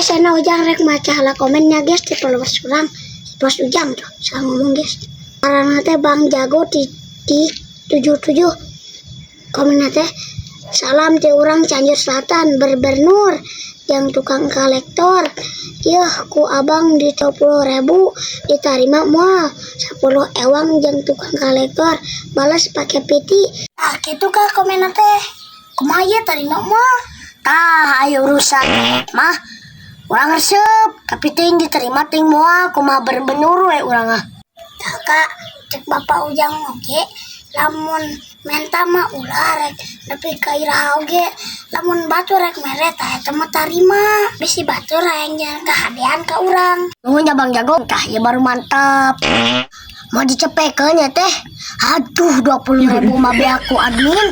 Guys, ana Ujang rek maca heula komennya, guys, di followers urang. Bos Ujang tuh, salah ngomong, guys. Karena teh Bang Jago .77 komen teh, "Salam ti urang Cianjur Selatan, Berbernur yang tukang kolektor. Yeuh, ku abang di 20 ribu diterima moal? 10 ewang jeung tukang kolektor, balas pakai piti." Ah, gitu kah komen teh? Kumaha ieu, tarima moal? Tah, ayo urusan mah urang resep, tapi ting diterima ting moal, kumaha berbenur we urang ah. Tah kak, cek Bapak Ujang oge, lamun menta mah ulah rek nepi ka iraha oge, lamun batur rek mere, tah eta mah tarima, bisi batur hayang jalan kahadean ka urang. Nuhun ya, Bang Jago. Tah, ya baru mantap. Mau dicepekeun ya teh. Aduh, 20 ribu mah beak ku admin.